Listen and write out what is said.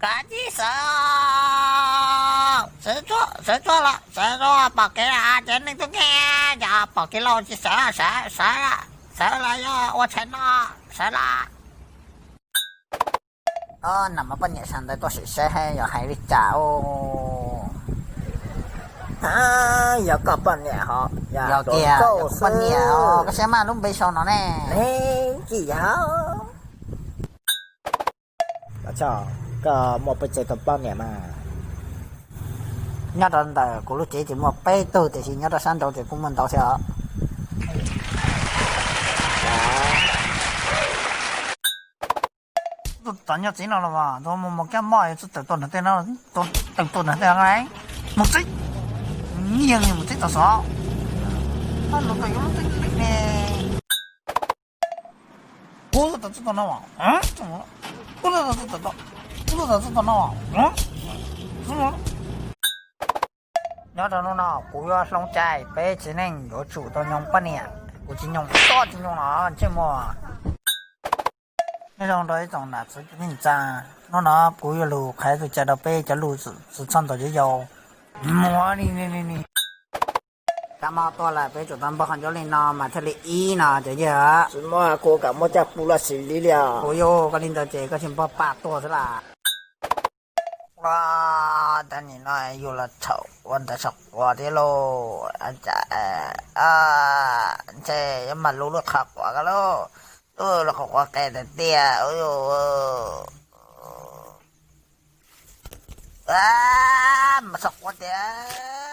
Kav tsij sawv, sawv tsuag, sawv tsuag los sawv tsuag, pom kev lawm ces nej tub nkeeg, yog pom kev lawm ces sawv, sawv, sawv, sawv los yog ua tshais no, sawv los. Nam mas poj niam sawv ntawd tuaj sim saib yog hais li cas. Yog koj poj niam hos? Yog tiag, yog kuv poj niam os, koj saib mas lub npe sau no ne. Tsis yog. Koj muaj pes tsawg tus poj niam mas? Nyob rau ntawm kuv lub tsev ces muaj peb tug, tiam sis nyob rau sab nraud ces kuj muaj ntau thiab os. Tus tod nyob tsev no los mas, tus mus mus kab mob yuav txawj tawm tuaj nram tej no, tawm tuaj nram tej no, mus tsev, nyiag mus tsev tau xov. Lub tsev ne. Ub, tau txog tau no, ub, tau txog tau, ub, tau txog tau no. Nyob rau hnub no kuv yuav hloov cai, peb tsev neeg yuav tsum tau nyoog poj niam, kuv tsis nyoog, koj tsis nyoog los ntsej muag. Nyob zoo rau ib tsoom nam txiv kwv tij neej tsa, hnub no kuv yuav lug qhia txuj cai rau peb cov lus txwm txhob ntau cov yau. Muab ni ni ni ni. Kab mob tuaj lawm peb tsum tau npog qhov ncauj li no mas thiaj li ib no cov yawg. Tsis muaj kuv kam muab caj pub los xws li li os. Kuv yuav koj li ntawd ces koj tsis npog pam tuaj xwb las. Ua, tab nim no yus los txhaum ua ntawv saum quav thiab lauj. Ntshe yuav mag lub lub qhov quav ko lauj. Lub qhov quav qe tiag tiag. Mag saum quav tiag.